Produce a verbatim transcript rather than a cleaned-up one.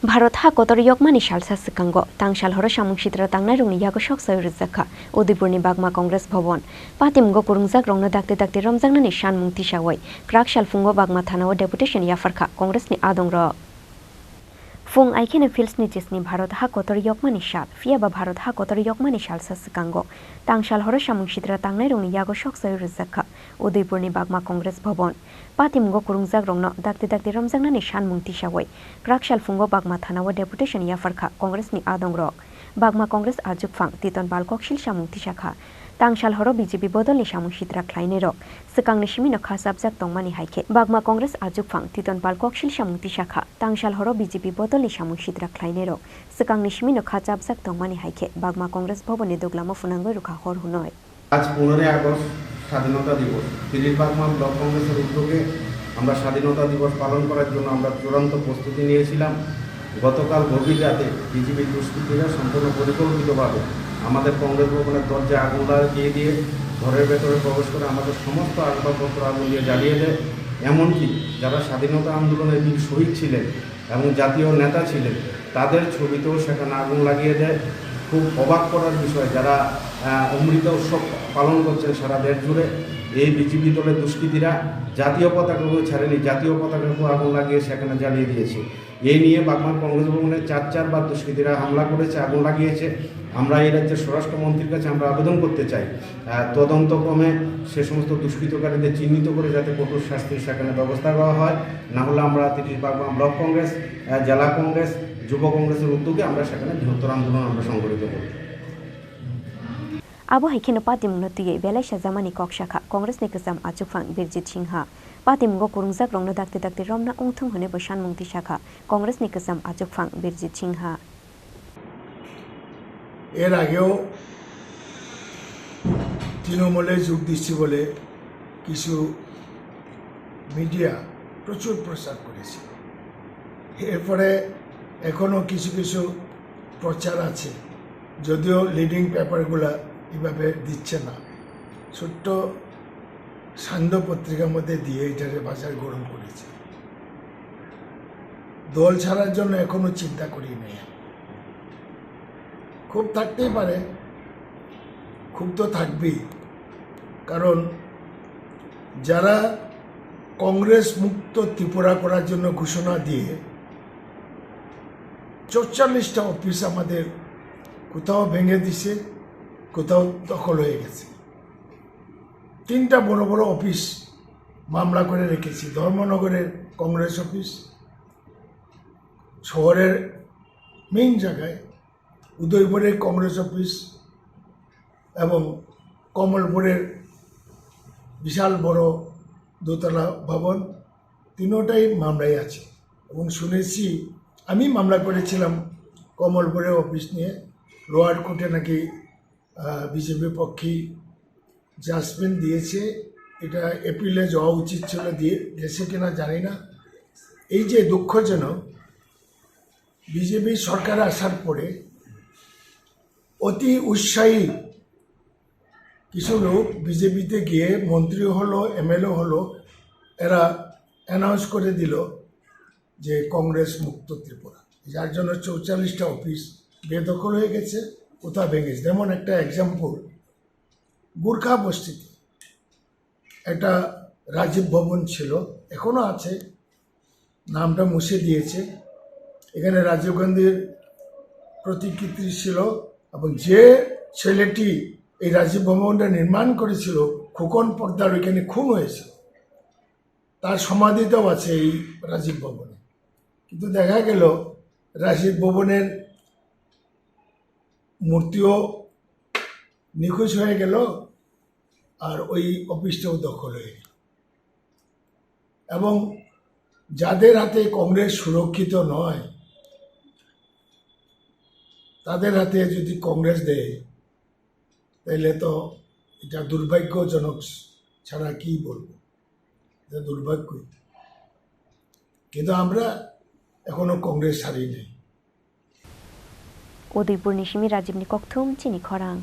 Bharat ha kotor yokmani salsa swkango tangsal horo samung sitra tangnairokni yago sok sawi rwjak kha Udaipurni Bagma Congress Bhavan. Patimungo kwrwngjakrokno dakti dakti romjaknani sanmung tisawi kwrak salphungo Bagma thanao deputation yaphar kha Congressni adongrok. Phung aikheno feels ni jesni Bharat ha kotor yokmani sal, phiya ba Bharat ha kotor yokmani salsa swkango tangsal horo samung sitra tangnairokni yago sok sawi rwjak kha Udaipurni Bagma Congress Bhavan. Patimungo kwrwngjakrokno dakti dakti romjaknani sanmung tisawi kwrak salphungo Bagma thanao deputation yaphar kha Congressni adongrok. Bagma Congress achukphang Titon Pal koksil samung tisa kha. Tangsal horo B J P bodolni samung sitra khlainairok swkangni simino kha chapjak tongmani hai khe Bagma Congress achukphang Titon Pal koksil samung tisa kha. Tangsal horo B J P bodolni samung sitra khlainairok swkangni simino kha chapjak tongmani hai khe Bagma Congress Bhavanni doglamo phwnangwi rwkha hor hwnwi. আজ পনেরোই আগস্ট স্বাধীনতা দিবস। তিরিশ বাগমা ব্লক কংগ্রেসের উদ্যোগে আমরা স্বাধীনতা দিবস পালন করার জন্য আমরা চূড়ান্ত প্রস্তুতি নিয়েছিলাম। গতকাল গভীর রাতে বিজিবি দুষ্কৃতীরা সম্পূর্ণ পরিকল্পিতভাবে আমাদের কংগ্রেস ভবনের দরজায় আগুন লাগিয়ে দিয়ে ঘরের ভেতরে প্রবেশ করে আমাদের সমস্ত আসবাবপত্র আগুন দিয়ে জ্বালিয়ে দেয়। এমনকি যারা স্বাধীনতা আন্দোলনের বীর শহীদ ছিলেন এবং জাতীয় নেতা ছিলেন, তাদের ছবিতেও সেখানে আগুন লাগিয়ে দেয়। খুব অবাক করার বিষয়, যারা, আহ, অমৃত উৎসব পালন করছেন সারা দেশ জুড়ে, এই বিজিবি দলের দুষ্কৃতীরা জাতীয় পতাকাকেও ছাড়েনি, জাতীয় পতাকাকেও আগুন লাগিয়ে সেখানে জ্বালিয়ে দিয়েছে। এই নিয়ে বাগমা কংগ্রেস ভবনে চার চারবার দুষ্কৃতীরা হামলা করেছে, আগুন লাগিয়েছে। আমরা এই রাজ্যের স্বরাষ্ট্রমন্ত্রীর কাছে আমরা আবেদন করতে চাই, আহ, তদন্তক্রমে সে সমস্ত দুষ্কৃতকারীদের চিহ্নিত করে যাতে কঠোর শাস্তির সেখানে ব্যবস্থা করা হয়, না হলে আমরা তিরিশ বাগমা ব্লক কংগ্রেস, আহ, জেলা কংগ্রেস, যুব কংগ্রেসের উদ্যোগে আমরা সেখানে বৃহত্তর আন্দোলন আমরা সংগঠিত করব। Abo hai kheno patimungno twiwi belai sajamani kok sakha Congressni kwcham achukphang Birjit Singha. Patimungo kwrwngjakrokno dakti dakti romna wngthung hwnwi bo sanmung tisakha Congressni kwcham achukphang Birjit Singha. এর আগেও তৃণমূলে যোগ দিচ্ছি বলে কিছু মিডিয়া প্রচুর প্রচার করেছে। এরপরে এখনও কিছু কিছু প্রচার আছে, যদিও লিডিং পেপারগুলা এভাবে দিচ্ছে না। ছোট্ট সান্ধ্য পত্রিকার মধ্যে দিয়ে এটারে বাজার গরম করেছে। দল ছাড়ার জন্য এখনো চিন্তা করি নাই। খুব থাকতেই পারে, খুব তো থাকবেই, কারণ যারা কংগ্রেস মুক্ত ত্রিপুরা করার জন্য ঘোষণা দিয়ে চৌচল্লিশটা অফিস আমাদের কোথাও ভেঙে দিছে, কোথাও দখল হয়ে গেছে। তিনটা বড় বড় অফিস মামলা করে রেখেছি, ধর্মনগরের কংগ্রেস অফিস, শহরের মেইন জায়গায় উদয়পুরের কংগ্রেস অফিস এবং কমলপুরের বিশাল বড় দোতলা ভবন, তিনোটাই মামলায় আছে। এবং শুনেছি, আমি মামলা করেছিলাম কমলপুরের অফিস নিয়ে, লোয়ার কোর্টে নাকি বিজেপি পক্ষে জাজমেন্ট দিয়েছে, এটা অ্যাপিলে যাওয়া উচিত ছিল, দিয়ে গেছে কিনা জানি না। এই যে দুঃখজনক, বিজেপি সরকার আসার পরে অতি উৎসাহী কিছু লোক বিজেপিতে গিয়ে মন্ত্রী হলো, এমএলএ হলো, এরা অ্যানাউন্স করে দিল যে কংগ্রেস মুক্ত ত্রিপুরা, যার জন্য চৌচল্লিশটা অফিস বেদখল হয়ে গেছে, কোথাও ভেঙেছে। যেমন একটা এক্সাম্পল, গুর্খা বস্তিতে একটা রাজীব ভবন ছিল, এখনো আছে, নামটা মুছে দিয়েছে। এখানে রাজীব গান্ধীর প্রতিকৃতি ছিল, এবং যে ছেলেটি এই রাজীব ভবনটা নির্মাণ করেছিল, খোকন পোদ্দার ওইখানে খুন হয়েছিল। তার সমাধিটাও আছে এই রাজীব ভবনে। কিন্তু দেখা গেল রাজীব ভবনের মূর্তিও নিখোঁজ হয়ে গেল, আর ওই অফিসটাও দখল হয়ে গেল। এবং যাদের হাতে কংগ্রেস সুরক্ষিত নয়, তাদের হাতে যদি কংগ্রেস দেয়, তাহলে তো এটা দুর্ভাগ্যজনক ছাড়া কি বলবো, এটা দুর্ভাগ্যই। কিন্তু আমরা এখনো কংগ্রেস ছাড়ি নাই। Udaipurni simi Rajibni kokthum chini khorang.